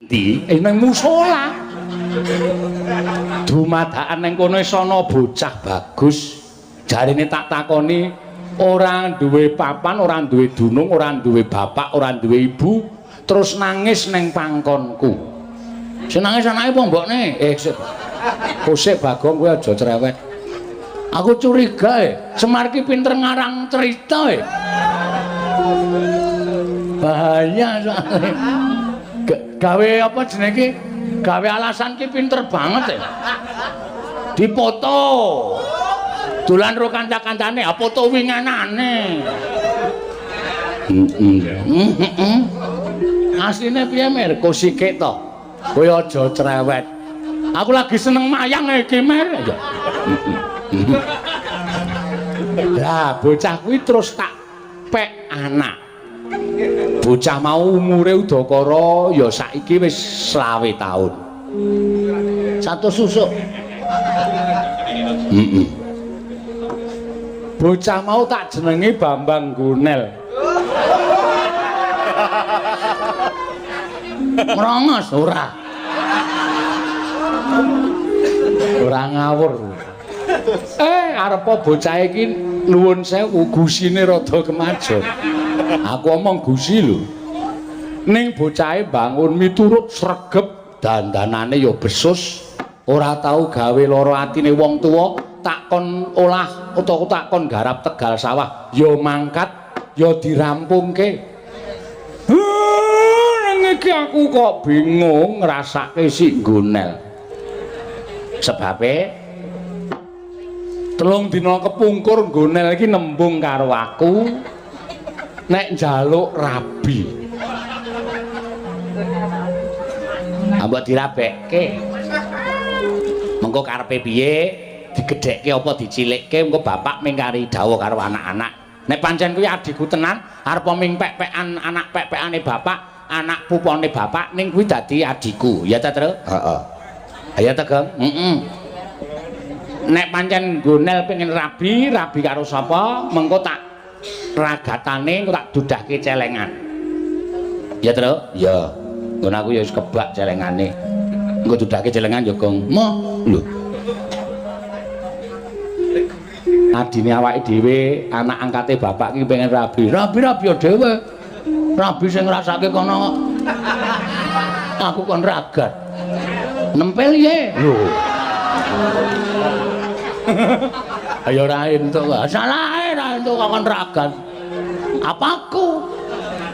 Ndi? Ning musala. Dumadakan ning kono wis ana bocah bagus. Jarine tak takoni ora duwe papan, ora duwe dunung, ora duwe bapak, ora duwe ibu, terus nangis ning pangkonku. Sing nangis anake apa mbokne? Sik. Kosek Bagong kowe aja cerewet. Aku curiga Semar ki pinter ngarang cerita e. Bahaya soalnya. Gawe apa jenenge ki? Gawe alasan ki pinter banget e. Dipoto. Dolan ro kanca-kancane, ah foto winganane. Heeh. Asline piye Mir? Kosike to. Kowe aja cerewet. Aku lagi seneng mayang iki Mir. Ya. Lah bocah kuwi terus tak pek anak. Bocah mau umure udakara ya saiki wis 25 taun. Satu susuk. Heeh. Bocah mau tak jenengi Bambang Gonel. Mrongos ora. Ora ngawur. Arepa bocah iki nuwun sewu gusine rada kemajon. Aku omong gusi lho. Ning bocahe bangun miturut sregep, dandanane ya besus, ora tau gawe lara atine wong tuwa, tak kon olah utawa tak kon garap tegal sawah, ya mangkat, ya dirampungke. Ning iki aku kok bingung ngrasake si Gonel. Sebabe 3 dina kepungkur Gonel iki nembung karo aku nek njaluk rabi. Mbok dirabekke. Mengko karepe piye? Digedhekke apa dicilikke engko bapak mingkari dawuh karo anak-anak. Nek pancen kuwi adhiku tenan, arep ming pek-pekan anak pek-pekane bapak, anak pupone bapak ning kuwi dadi adhiku. Ya ta, Tru? Heeh. Ya ta, Gong? Heeh. Nek pancen Gonel pengen rabi, rabi karo sapa? Mengko tak ragatane engko tak dudahke celengan. Ya, Tru? Ya. Nggon aku ya wis kebak celengane. Engko dudahke celengan ya, Gong. Moh, lho. Adine awake dhewe, anak angkate bapak ki pengen rabi. Rabi-rabi ya dhewe. Rabi sing ngrasake kono. Aku kon ragat. Nempel ye. Lho. Ayo ora entuk. Salahe ora entuk kok kon ragat. Apaku?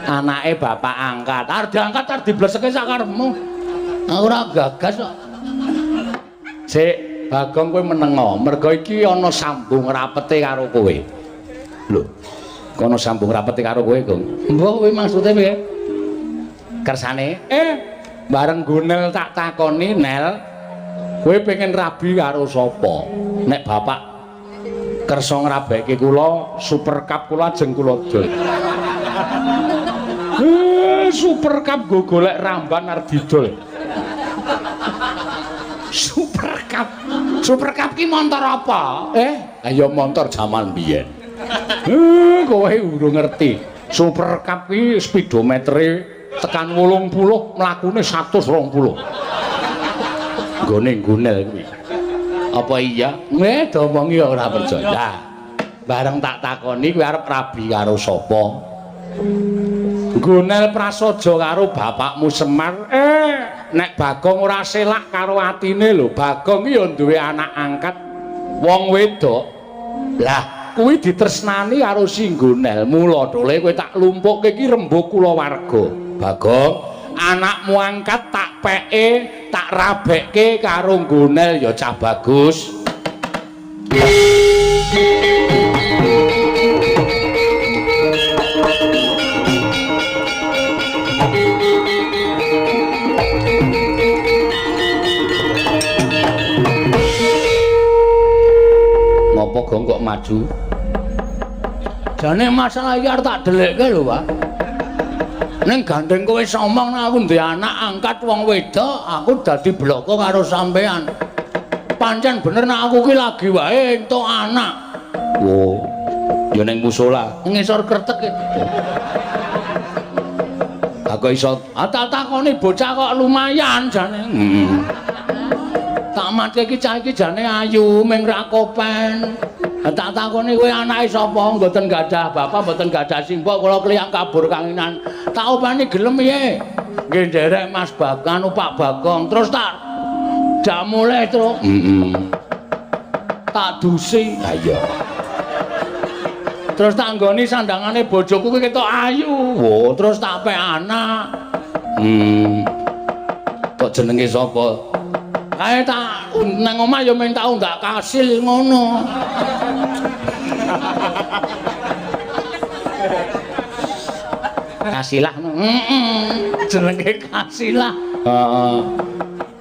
Anake bapak angkat. Arep diangkat arep dibleseke sakarepmu. Aku ora gagas kok. Sik, Bagong kowe menengo, mergo iki ana sambung rapete karo kowe. Lho, kono sambung rapete karo kowe, Gong. Mbok kowe maksude piye? Kersane, bareng Gonel tak takoni, Nel, kowe pengen rabi karo sapa? Nek bapak kersa ngrabekke kula, Super Cup kula ajeng kula dol. Super Cup nggo golek ramban arep didol. Super Cup. Super Cup ki montor apa? Ayo montor jaman biyen. Kowe urung ngerti. Super Cup ki speedometere tekan 80 mlakune 120. Nggone Gonel kuwi. Apa iya? Diomongi ora percaya. Bareng tak takoni kowe arep rabi karo sapa? Gonel prasaja karo bapakmu Semar. Nek Bagong ora selak karo atine lho, Bagong ki ya duwe anak angkat wong wedok. Lah, kuwi ditresnani karo si Gonel. Mula dole kowe tak lumpukke ki rembug kulawarga. Bagong, anakmu angkat tak peke, tak rabekke karo Gonel ya cah bagus. Ngopo Gong kok maju? Jane masalah iki arep tak dhelekke lho, Pak. Ning gandeng kowe wis omong nek aku duwe anak angkat wong wedok, aku dadi bloko karo sampean. Pancen bener nek aku ki lagi wae entuk anak. Wo. Ya ning musala, ngisor kretek. Ha kok iso? Ah tak takoni bocah kok lumayan jane. Heeh. Tak mati iki cah iki jane ayu ming ra kopen. Tak takoni kowe anake sapa? Mboten gadah bapak, mboten gadah simbok, kula kliyang kabur kanginan. Tak openi gelem piye? Nggih nderek Mas Bakan, Pak Bagong. Terus tak jak mulih, Truk. Heeh. Tak dusi. Ha iya. Terus tak nggoni sandangane bojoku kuwi ketok ayu. Wo, terus tak pek anak. Kok jenenge sapa? Kae tak nang omah ya mung tak undak kasil ngono. Kasilah. Heeh. Jenenge Kasilah. Heeh.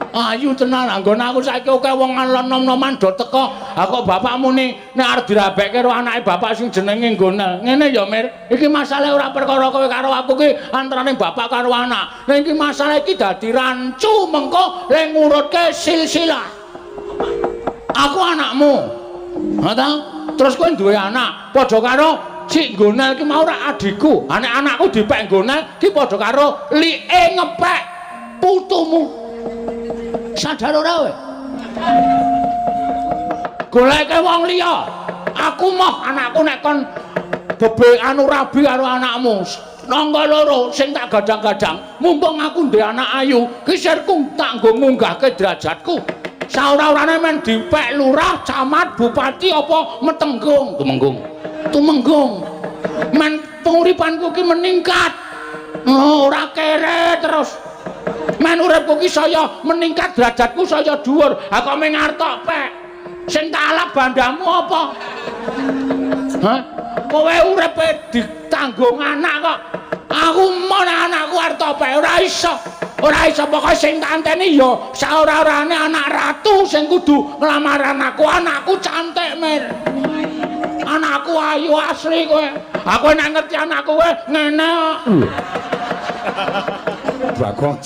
Ayu tenan anggon aku saiki akeh wong nom-noman do teko. Ha kok bapakmu ni nek arep dirabekke karo anake bapak sing jenenge Nggonel. Ngene ya Mir, iki masalah ora perkara kowe karo aku ki antarane bapak karo anak. Ning iki masalah iki dadi rancu mengko le ngurutke silsilah. Aku anakmu. Ha ta? Terus kowe duwe anak, padha karo Cik Nggonel ki mau ora adikku. Ha nek anakku dipek Nggonel ki padha karo like ngepek putumu. Sadar ora kowe? Goleke wong liya. Aku moh anakku nek kon bebe anu rabi karo anakmu. Nangka loro sing tak gadang-gadang, mumpung aku ndek anak ayu, ki sirku tak nggo ngunggahke derajatku. Saora-orane men dipek lurah, camat, bupati apa metenggung, tumenggung. Tumenggung. Men penguripanku ki meningkat. Oh, ora kere terus. Men uripku ki saya meningkat derajatku saya dhuwur. Ha kok mung artok pek. Sing tak alap bandamu apa? Hah? Kowe uripe ditanggung anak kok. Aku mon anakku artok pek ora iso. Ora iso pokoke sing tak anteni ya saora-orane anak ratu sing kudu nglamar anakku. Anakku cantik, Mir. Anakku ayu asli kowe. Aku nek ngerti anakku kowe ngene kok. Bagong.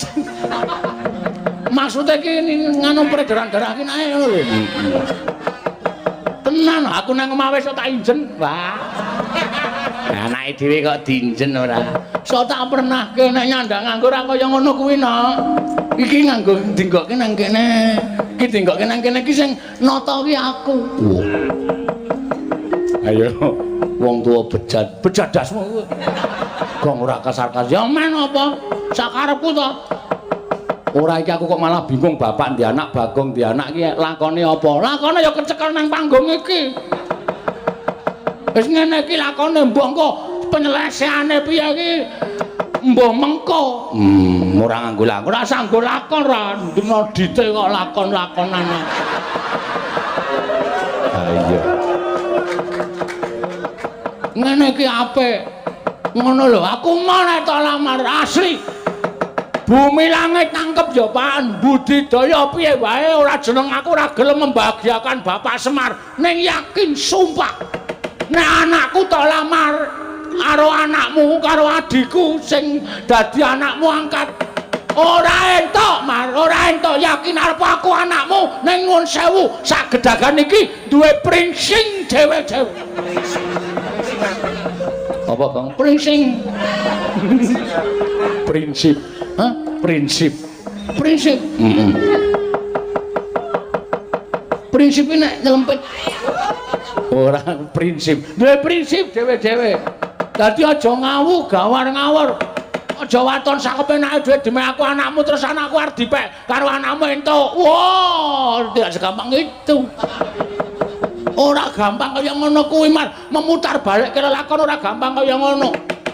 Maksudnya ki nganu peredaran darah ki nae ngono lho. Tenan aku nang omah wis tak injen. Wah. Anake dhewe kok diinjen ora. So tak pernahke nek nyandang nganggo ora kaya ngono kuwi no. Iki nganggo dinggokke nang kene. Iki dinggokke nang kene iki sing nata ki aku. Ayo wong tuwa bejat, bejat dasmu kuwi. Gong ora kasar-kasar. Ya men apa? Sakarepku to. Ora iki aku kok malah bingung bapak ndek anak Bagong ndek anak iki lakone apa? Lakone ya kecekel nang panggung iki. Wis ngene iki lakone mbok engko penyelesaiane piye iki? Mbok mengko. Ora nganggo lakon, ora sanggo lakon ra ndena dite kok lakon-lakonan. Ha iya. Ngene iki apik. Ngono lho, aku mau nek tak lamar asli. Bumi langit nangkep ya Pak, budidaya piye wae ora jeneng aku ora gelem membahagiakan Bapak Semar. Ning yakin sumpah nek anakku tak lamar karo anakmu karo adikku sing dadi anakmu angkat ora entuk Mar, ora entuk. Yakin arep aku anakmu ning nuwun sewu sak gedagan iki duwe prinsing dhewe-dhewe. Apa Bang? Prinsing. Prinsip. Hah? Prinsip. Prinsip. Heeh. Prinsip iki nek nyelempit ora prinsip. Duwe prinsip dhewe-dhewe. Dadi aja ngawu gawar ngawur. Aja waton sakepenake dhewe demek aku anakmu terus anakku arep dipek karo anakmu entuk. Wah, tidak segampang itu. Ora gampang kaya ngono kuwi Mar, memutar balik ke lelakon ora gampang kaya ngono.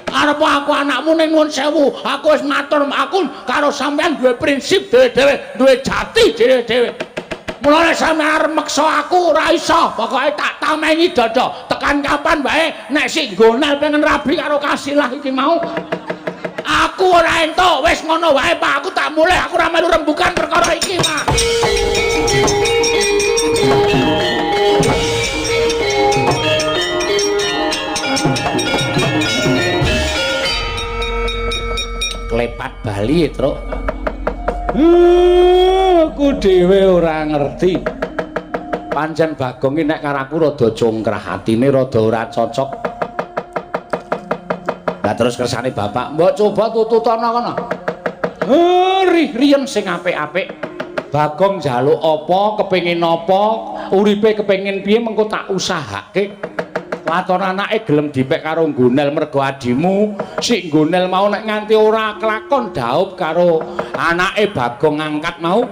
Arep aku anakmu ning nuwun sewu, aku wis matur aku karo sampean duwe prinsip dhewe-dhewe, duwe jati dhewe-dhewe. Mulane sampean arep meksa aku ora iso, pokoke tak tamengi dada. Tekan kapan wae nek sik Nggonel pengen rabi karo Kasilah iki mau. Aku ora entuk, wis ngono wae Pak, aku tak mulih, aku ora melu rembukan perkara iki, Pak. Klepat bali, Truk. Aku dhewe ora ngerti. Pancen Bagong iki nek karo aku rada congkrah, atine rada ora cocok. Lah Terus kersane bapak, mbok coba tututono kono. Rih riyen sing apik-apik. Bagong njaluk apa, kepengin apa, uripe kepengin piye mengko tak usahake. Waton anake gelem dipek karo Nggonel mergo adimu, si Nggonel mau nek nganti ora kelakon daup karo anake Bagong ngangkat mau.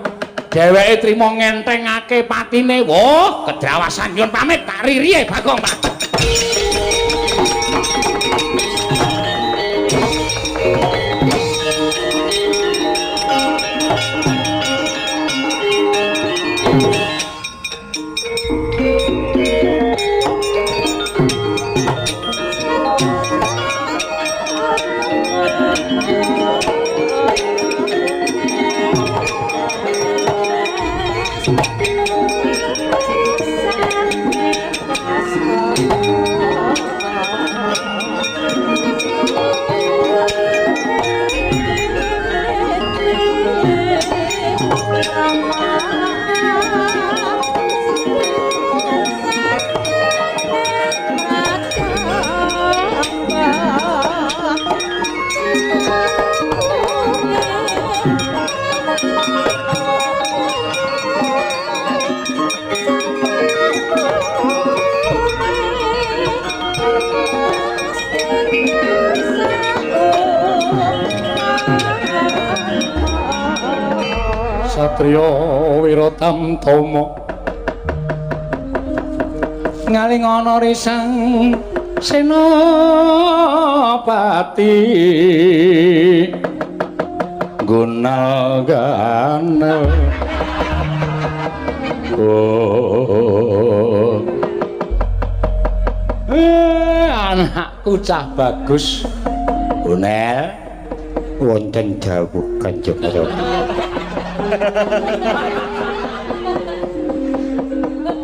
Dheweke trimo ngentengake patine. Wah, kedrawasan nyun pamit tak ririye Bagong, Pak. Satriya Wiratamtama ngalingana risang senapati gunal ganel. Oh, anakku cah bagus. Gunel, wonten dawuh Kanjeng Rama.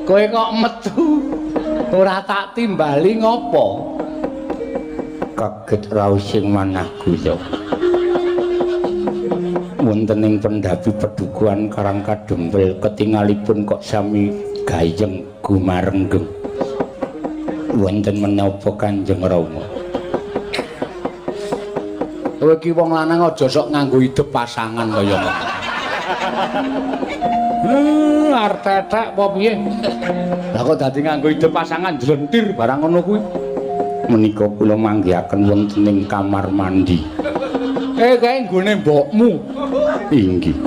Kowe kok metu ora tak timbali ngopo? Kaget raos sing manah kula. Wonten ing pendhapi pedukuhan Karang Kadempel ketingalipun kok sami gayeng gumarenggeng. Wonten menapa Kanjeng Rama? Kowe iki wong lanang aja sok nganggo idep pasangan kaya ngono. Arep tetek apa piye? Lah kok dadi nganggo idep pasangan jlentir barang ngono kuwi. Menika kula manggihaken wonten ing kamar mandi. Kae nggone mbokmu. Inggih.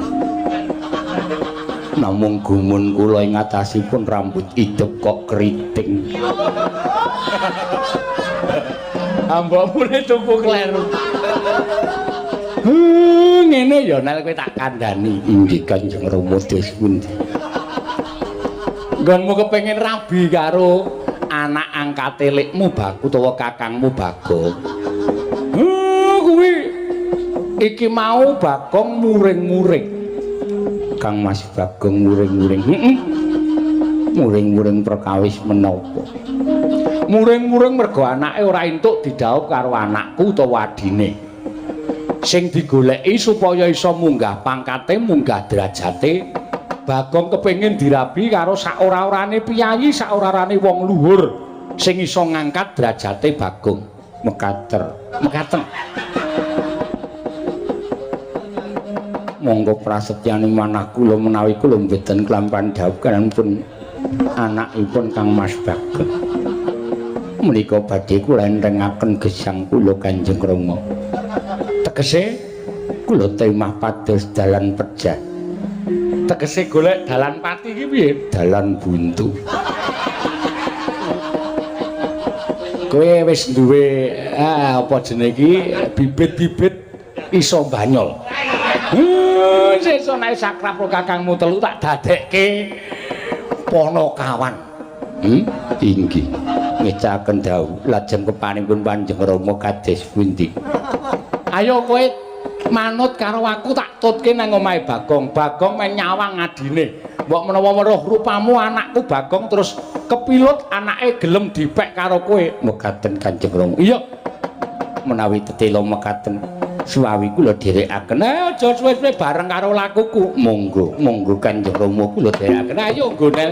Namung gumun kula ing atasipun rambut idep kok keriting. Mbokmu ne tuku kleru. Ngene ya Nel, kowe tak kandhani. Inggih Kanjeng Rama dos pundi? Nggonmu kepengin rabi karo anak angkate lekmu Baku utawa kakangmu Bagong. Kuwi iki mau Bagong muring-muring. Kang Mas Bagong muring-muring. Heeh. Muring-muring perkawis menapa? Muring-muring mergo anake ora entuk didhaup karo anakku utawa adine. Sing digoleki supaya iso munggah pangkate, munggah derajate, Bagong kepengin dirabi karo sak ora-orane piyayi, sak ora-orane wong luhur sing iso ngangkat derajate Bagong. Mekater, mekaten. Monggo prasetyane manah kula menawi kula mboten klampan dhawuh pun anakipun Kang Mas Bagong. Menika badhe kula enthengaken gesang kula Kanjeng Rama. Tegese kula temah pados dalan pejah. Tegese golek dalan pati iki piye? Dalan buntu. Kowe wis duwe apa jenenge iki bibit-bibit iso banyol. Sesuk nek sakrab karo kakangmu telu tak dadekke ponokawan. Inggih. Ngecaken dawuh lajeng kepanipun Kanjeng Rama kados pundi? Ayo kowe manut karo aku tak tutke nang omahe Bagong. Bagong men nyawang adine. Mbok menawa weruh rupamu anakku Bagong terus kepilut anake gelem dipek karo kowe. Mekaten Kanjeng Rama. Iya. Menawi tetela mekaten suwawi kula dherekaken. Aja suwe-suwe bareng karo lakuku. Monggo, monggo Kanjeng Rama kula dherekaken. Ayo nggonel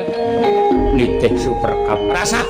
nitih superkap. Rasa.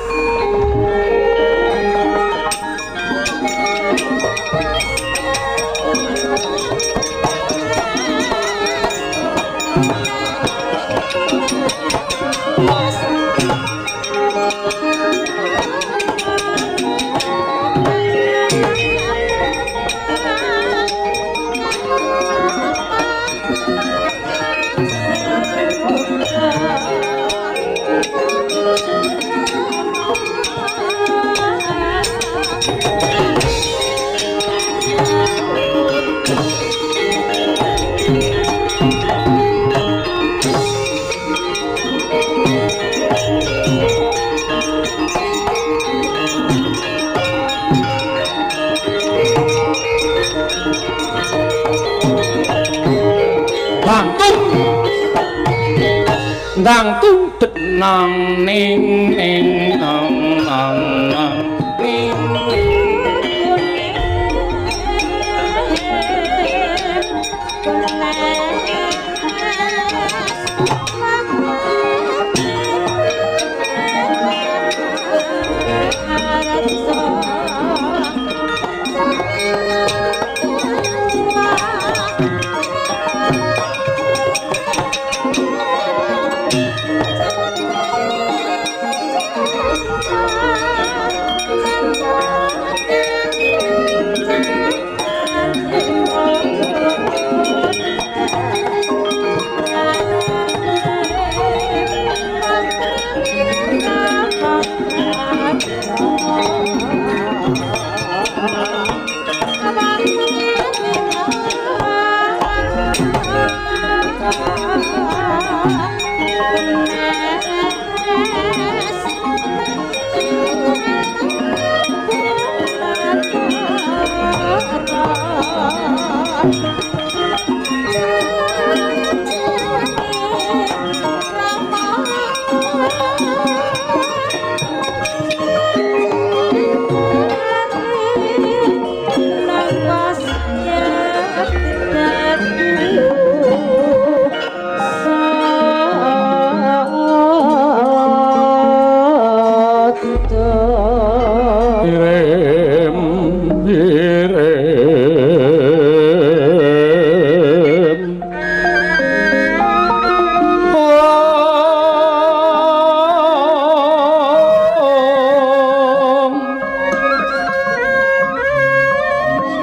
Ndang tung nang ning ning nang nang nang ning.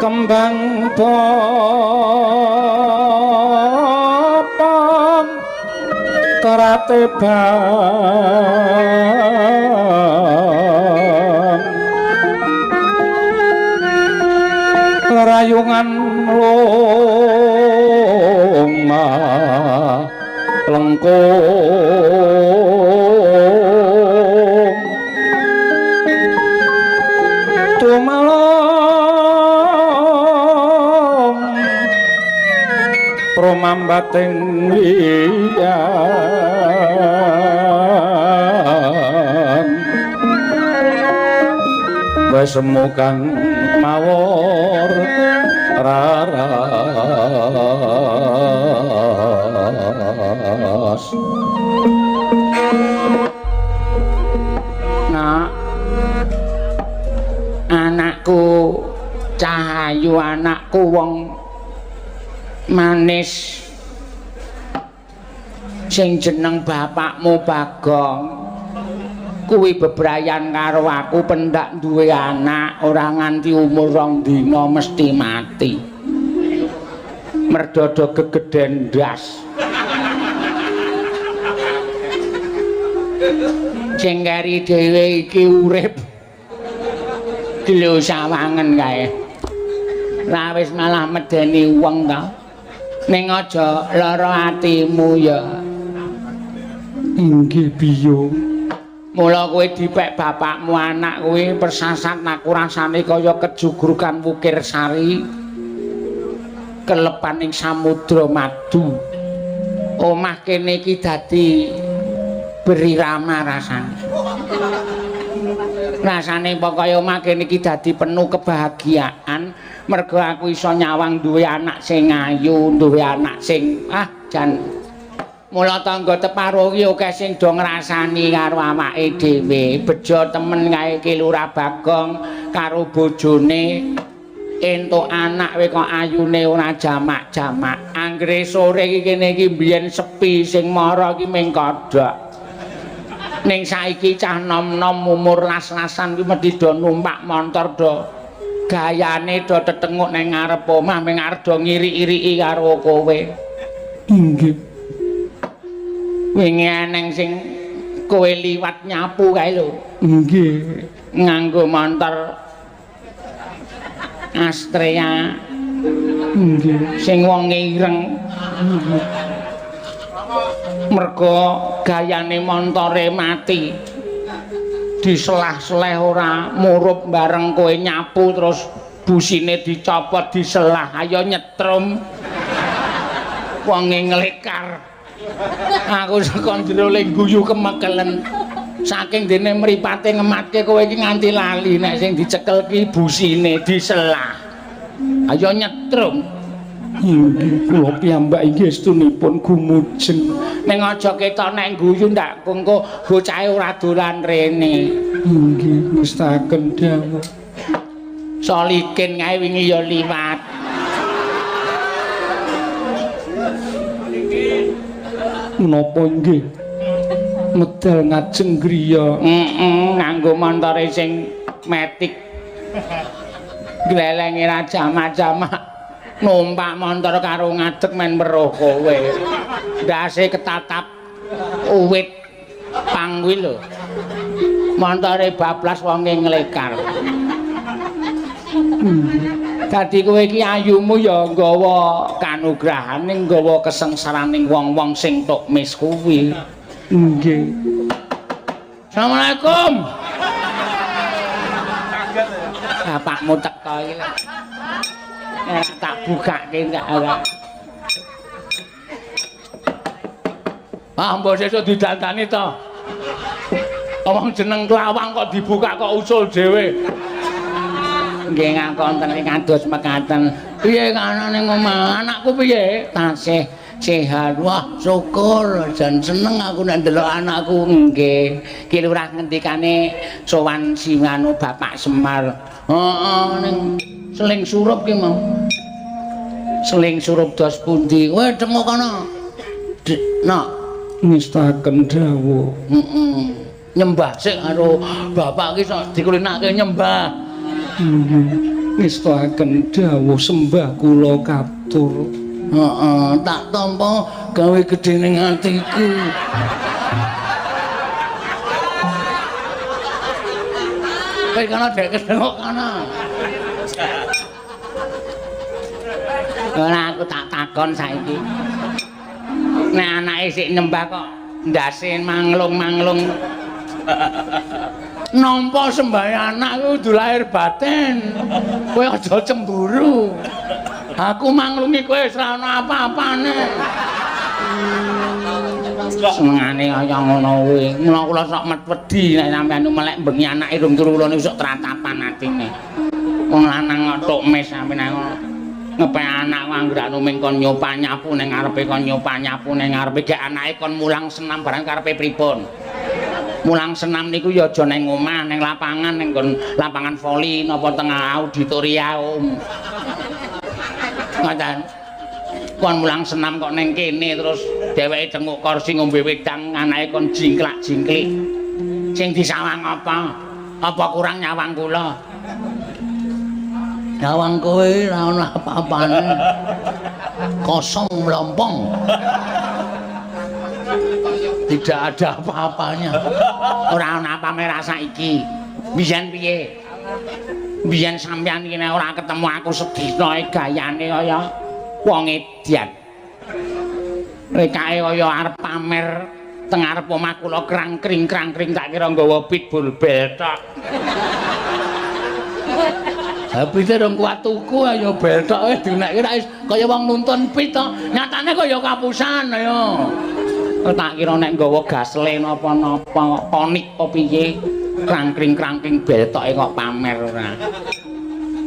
Kembang bopong terate bang rayungan loma lengkung tumalong promambating liyan wesemu kang mawur raras. Nak, anakku Cahayu, anakku wong manis sing jeneng bapakmu Bagong kuwi bebrayan karo aku pendak duwe anak ora nganti umur 2 dina mesti mati merdodo gegeden ndas sing keri dhewe iki urip gelo sawangen kae ra wis malah medeni wong ta. Ning aja lara atimu ya. Inggih biyung. Mula kowe dipek bapakmu anak kowe persasat aku rasane kaya kejugrukan wukir sari kelepan ing samudra madu. Omah kene iki dadi berirama rasane. Rasane pokoke omah kene iki dadi penuh kebahagiaan mergo aku iso nyawang duwe anak sing ayu, duwe anak sing ah jan. Mula tangga teparo iki akeh sing do ngrasani karo awake dhewe. Bejo temen kae Ki Lurah Bagong karo bojone. Entuk anak kowe kok ayune ora jamak-jamak. Anggere sore iki kene iki mbiyen sepi sing mara iki ming kodhok. Ning saiki cah nom-nom umur las-lasan kuwi mesti do numpak montor do gayane do tetenguk ning ngarep omah ming arep do ngiri-iriki karo kowe. Inggih. Wingi eneng sing kowe liwat nyapu kae lho. Nggih. Nganggo montor Astrea. Nggih. Sing wonge ireng. Mergo gayane montore mati. Diselah-seleh ora murup bareng kowe nyapu terus busine dicopot diselah ayo nyetrum. Wonge nglekar. Aku saka jero le guyu kemekelen. Saking dene mripate ngematke kowe iki nganti lali nek sing dicekel ki busine diselah. Ayo nyetrum. Inggih, kula piyambak inggih estunipun gumujeng. Ning aja ketok nek guyu ndak engko bocahe ora dolan rene. Inggih, ngestaken dawuh. Solikin kae wingi ya liwat. Menapa inggih? Medal ngajeng griya. Heeh, nganggo montore sing metik. Glelenge ra jamak-jamak. Numpak montor karo ngadeg men weruh kowe. Ndase ketatap uwit pang kuwi lho. Montore bablas wonge nglekar. Dadi kowe iki ayumu ya nggawa kanugrahane, nggawa kesengsaraning wong-wong sing tok mis kuwi. Nggih. Assalamualaikum. Bapakmu teko iki. Tak bukake enggak ora. Ah, mbok sesuk didandani to. Wong jeneng klawang kok dibuka kok usul dhewe. Nggih ngakonten ing kados mekaten. Piye kanane omah anakku piye? Tasih sehat. Wah, syukur jan seneng aku nek ndelok anakku. Nggih. Ki lurah ngendikane sowan siwanu Bapak Semar. Heeh, ning seling surup ki mau. Seling surup dos pundi? Kowe tengok kono. Nok, ngestaken dawuh. Heeh. Nyembah sik karo bapak ki sok dikulinake nyembah. Nggih. Ngestaken dawuh sembah kula katur. Heeh, tak tampa gawe gedhe ning atiku. Kowe kono dek ketengok kono. Ora aku tak takon saiki. Nek anake sik nyembah kok ndase manglung-manglung. Nampa sembahe anak kuwi kudu lahir batin. Kowe aja cemburu. Aku manglungi kowe wis ora ana apa-apane. Senengane kaya ngono kuwi. Mula kula sok wedi nek sampeyan melek bengi anake rung turu kula niku sok tratapan atine. Wong lanang kok tok mes sampeyan ngono. Ngepek anak anggere ming kon nyopa nyapu ning ngarepe kon nyopa nyapu ning ngarepe gek anake kon mulang senam barang karepe pripun. Mulang senam niku ya aja ning omah, ning lapangan, ning nggon lapangan voli napa tengah auditorium. Ngoten. Kon mulang senam kok ning kene terus dheweke tenguk kursi ngombe wedang anake kon jingklak-jingklik. Sing disawang apa? Apa kurang nyawang kula? Nyawang kowe ora ono apa-apane. Kosong mlompong. Tidak ada apa-apanya. Ora ono apa-apa rasa iki. Biyen piye? Biyen sampeyan iki nek ora ketemu aku sedina gayane kaya wong edian. Rekake kaya arep pamer teng arep omah kula krangkring-krangkring tak kira nggawa pitbull bel tok. Ha pite rong kuat tuku ayo bel tok wis dinekke ra kaya wong nuntun pit to. Nyatane kaya kapusan ayo. Tak kira nek nggawa gasle napa-napa tonik apa piye krangkring-krangkring bel toke kok pamer ora.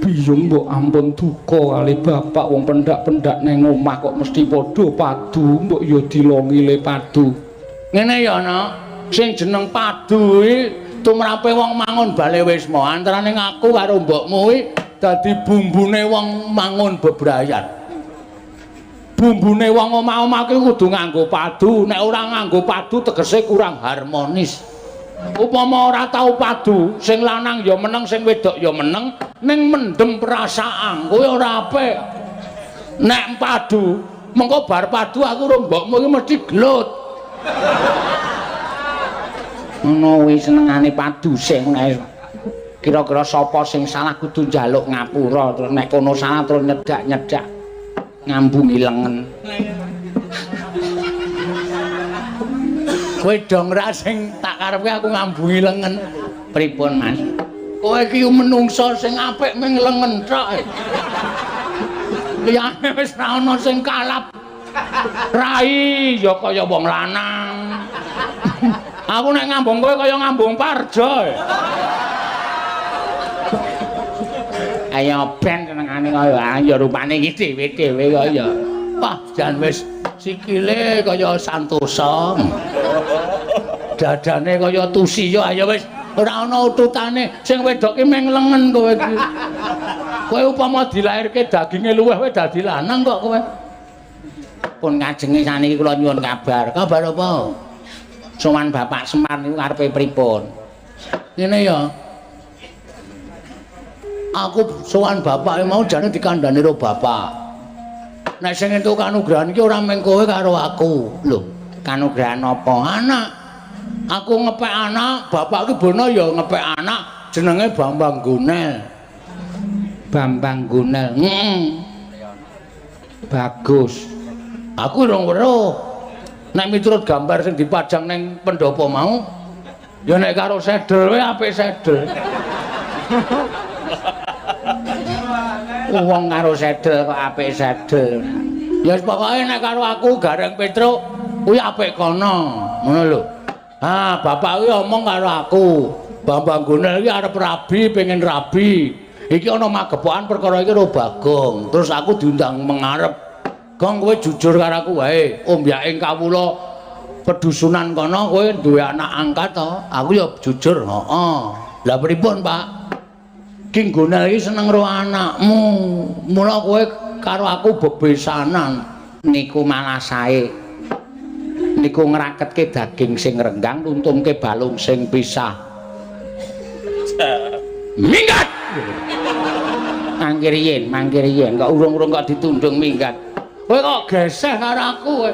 Biyung mbok ampun duka kali bapak wong pendak-pendak nang omah kok mesti padha padu mbok ya dilongi le padu. Ngene ya, Nak. Sing jeneng padu kuwi tumrape wong mangun bale wisma antarane ngaku karo mbokmu kuwi Dadi bumbune wong mangun bebrayan. Bumbune wong omah-omah ki kudu nganggo padu, nek ora nganggo padu tegese kurang harmonis. Upama ora tau padu, sing lanang ya meneng, sing wedok ya meneng, ning mendem perasaan, kuwi ora apik. Nek padu, mengko bar padu aku karo mbokmu iki mesti gelut. Ngono kuwi senengane padu sing kira-kira sapa sing salah kudu njaluk ngapura, terus nek kono salah terus nyedak-nyedak ngambungi lengen. Kowe dong ra sing tak karepke aku ngambungi lengen. Pripun, Mas? Kowe iki menungsa sing apik ming lengen tok. Liyane wis ra ana sing kalap. Rai ya kaya wong lanang. Aku nek ngambung kowe kaya ngambung Parjo. Ayo ben senengane kaya ya rupane iki dhewe-dhewe kaya. Wah, jan wis sikile kaya Santosa. Dadane kaya Tusiya, ayo wis ora ana ututane. Sing wedok ki meng lengen kowe iki. Kowe upama dilairke daginge luweh kowe dadi lanang kok kowe. Pun kajenge saniki kula nyuwun kabar. Kabar apa? Sowan Bapak Semar niku karepe pripun? Ngene ya. Aku sowan bapak mau jane dikandhani karo bapak. Nek sing entuk kanugrahan iki ora mung kowe karo aku. Lho, kanugrahan apa? Anak. Aku ngepek anak, bapak iki bono ya ngepek anak jenenge Bambang Gunel. Bambang Gunel. Heeh. Bagus. Aku urung weruh. Nek miturut gambar sing dipajang ning pendopo mau, ya nek karo sedel wae apik sedel. Wong karo sedel kok apik sedel. Ya pokoke nek karo aku Gareng Petruk kuwi apik kono, ngono lho. Ah, bapak kuwi omong karo aku, Bambang Gunel iki arep rabi, pengen rabi. Iki ana magepokan perkara iki karo Bagong. Terus aku diundang mengarep. Gong, kowe jujur karo aku wae. Ombyake kawula pedusunan kono kowe duwe anak angkat to? Aku ya jujur, heeh. Lah pripun, Pak? Ki Gunel iki seneng karo anakmu. Mula kowe karo aku bebesanan. Niku malah sae. Niku ngraketke daging sing renggang, nuntumke balung sing pisah. Minggat. Mangkir yen, mangkir yen, kok urung-urung kok ditundung minggat. Kowe kok geseh karo aku kowe.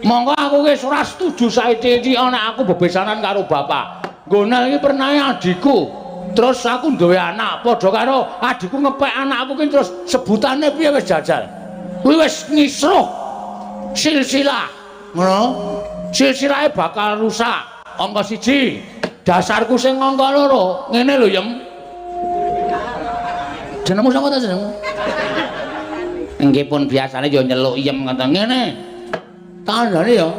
Monggo aku wis ora setuju saiki-iki ana aku bebesanan karo bapak. Gunel iki pernahe adhiku. Terus aku duwe anak padha karo adhiku ngepek anakku ki terus sebutane piye wis jajal. Kuwi wis ngisruh silsilah. Ngono. Silsilahe bakal rusak. Angka 1. Dasarku sing angka 2. Ngene lho, Yem. Jenengmu sapa ta jenengmu? Nggih pun biasane ya nyeluk Yem ngoten. Ngene. Tandane ya.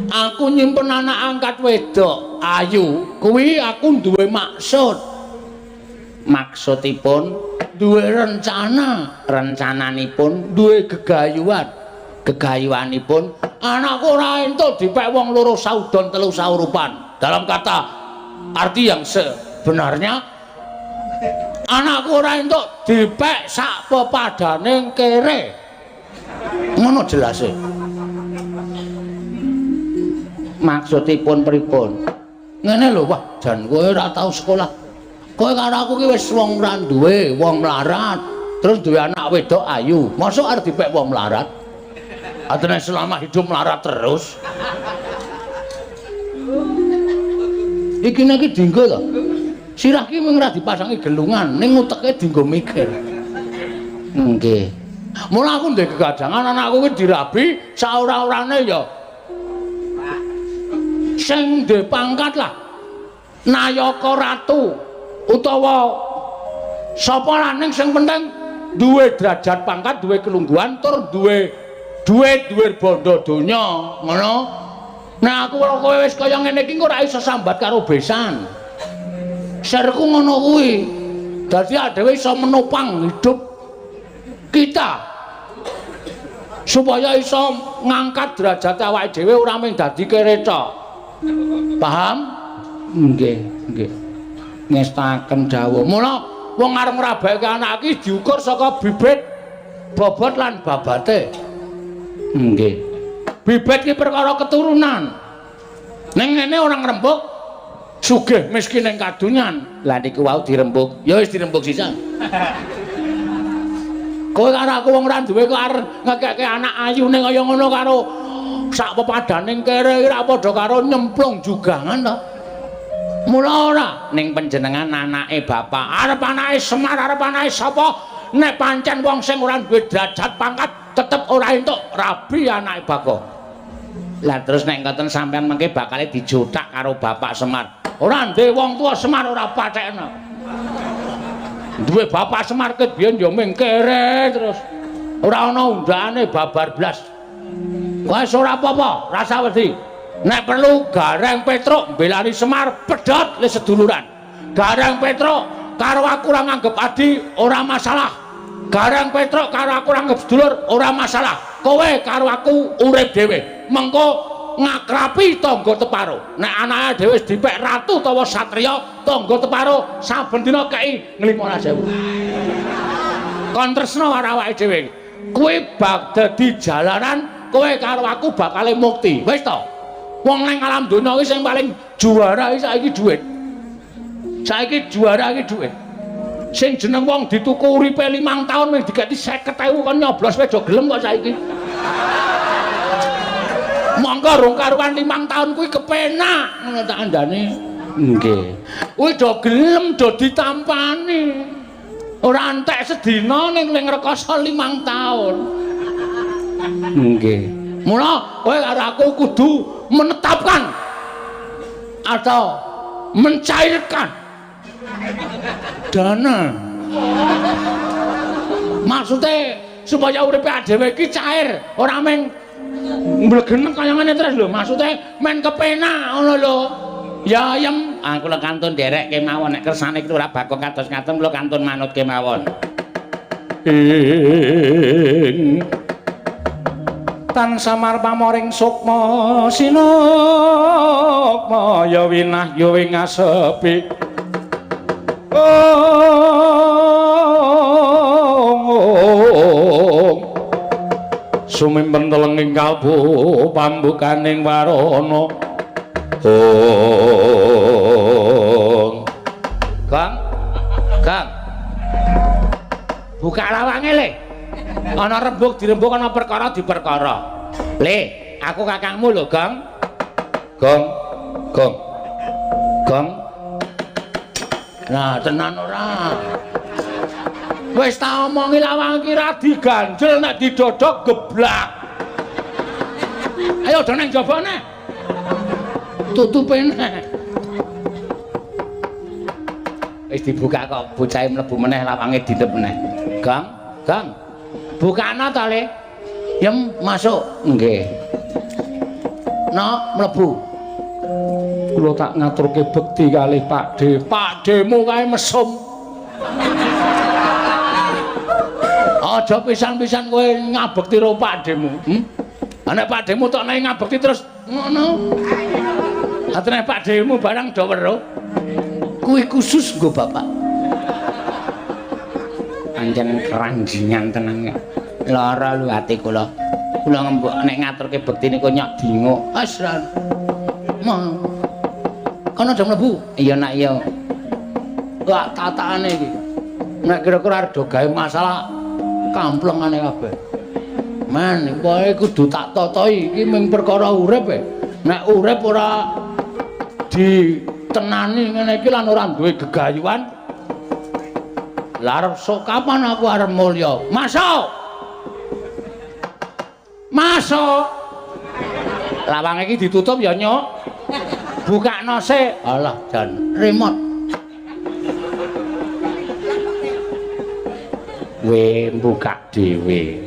Aku nyimpen anak angkat wedok ayu, kuwi aku duwe maksud. Maksudipun duwe rencana, rencananipun duwe gegayuhan, gegayuhanipun anakku ora entuk dipek wong loro saudon telu saurupan. Dalam kata arti yang sebenarnya, anakku ora entuk dipek sak pepadane kere. Ngono jelase. Maksudipun pripun? Ngene lho, wah, jan kowe ora tau sekolah. Kowe karo aku ki wis wong ora duwe, wong melarat. Terus duwe anak wedok ayu. Mosok arep dipek wong melarat? Atene selama hidup melarat terus. Iki nek iki dinggo to. Sirah ki mung ora dipasangi gelungan, ning uteke dinggo mikir. Nggih. Mula aku ndek gegajangan anakku ki dirabi saora-orane ya. Sing ndek pangkat lah. Nayaka ratu utawa sapa laning sing penting duwe derajat pangkat, duwe kelungguhan tur duwe duit, duwe bondo donya, ngono. Nah aku kowe wis kaya ngene iki ora iso sambat karo besan. Serku ngono kuwi. Dadi dhewe iso menopang hidup kita supaya iso ngangkat derajat awake dhewe ora mung dadi kere tok. Paham? Nggih, nggih. Ngestaken dawuh. Mula Wong arep ngrabake anak iki diukur saka bibit, bobot lan babate. Nggih. Bibit ki perkara keturunan. Ning ngene ora ngrembug sugih miskin ning kadunyan. Lah niku wau dirembug. Ya wis dirembug sisan. Kowe karo aku wong ora duwe kok arep ngekekke anak ayune kaya ngono karo sak pepadaning kere iki ra padha karo nyemplung jugangan to. Mula ora ning panjenengan anake bapak, arep anake Semar, arep anake sapa, nek pancen wong sing ora duwe derajat pangkat tetep ora entuk rabi anake Bagong. Lah terus nek ngoten sampean mengke bakale dijothak karo Bapak Semar. Ora ndek wong tuwa Semar ora pathekno. Duwe Bapak Semar ket biyen ya ming kere terus. Ora ana undane babar blas. Wes ora apa-apa, rasa wedi. Nek perlu Gareng Petruk mbelani Semar pedhot le seduluran. Gareng Petruk karo aku ora nganggep adi ora masalah. Gareng Petruk karo aku ora nganggep sedulur ora masalah. Kowe karo aku urip dhewe. Mengko ngakrabi tangga teparo. Nek anake dhewe wis dipek ratu utawa satriya, tangga teparo saben dina kei 15.000. Kon tresna karo awake dhewe. Kuwi bak dadi jalaran kowe karo aku bakale mukti. Wis to. Wong nang alam donya iki sing paling juara iki saiki dhuwit. Saiki juara iki dhuwit. Sing jeneng wong dituku uripe 5 taun mung dikeki 50.000 kon nyoblos wis do gelem kok saiki. Monggo rong karuan 5 taun kuwi kepenak ngono tak kandhane. Nggih. Kuwi do gelem do ditampani. Ora entek sedina ning rekoso 5 taun. Nggih. Mula kowe karo aku kudu menetapkan atau mencairkan dana. Maksudnya supaya uripe dhewe iki cair, ora mung mblegenek kaya ngene terus lho. Maksudnya men kepenak ngono lho. Ya ayem, ah kula kantun nderek kemawon nek kersane iki ora bakok kados ngaten kula kantun manut kemawon. Ing tan samar pamoring sukma sinukma ya winah ya ing asepi. Ong sumimpen telenging kalbu pambukaning warana. Ong Gong. Gong. Buka lawange le. Ana rembug dirembug, ana perkara diperkara. Le, aku kakangmu lho, Gong. Gong. Gong. Gong. Nah, tenan ora. Wis tak omongi lawang iki ra diganjel nek didodok geblak. Ayo do nang jaba neh. Tutupe neh. Wis dibuka kok bocahe mlebu meneh lawange dintep meneh. Gong, Gong. Bukana ta, Le? Yem masuk. Nggih. No, mlebu. Kula tak ngaturke bekti kalih Pakde. Pakdemu kae mesum. Aja pisan-pisan kowe ngabekti karo Pakdemu. Nek Pakdemu tok nek ngabekti terus ngono. Atene Pakdemu barang do weruh. Kuwi khusus nggo bapak. Pancen keranjingan tenan. Lara lho ati kula. Kula ngembok nek ngaturke bekti niku nyok dinguk. Asran. Ma. Kono do mlebu. Iya nak iya. Wah tatakane iki. Nek kira-kira arep do gawe masalah kamplengane kabeh. Men, pokoke kudu tak totoi iki mung perkara urip e. Nek urip ora ditenani ngene iki lan ora duwe gegayuhan. Lah arep sok kapan aku arep mulya? Masuk. Masuk. Lawang iki ditutup ya, Nyuk. Bukakno sik. Alah, jan remote. We buka dhewe.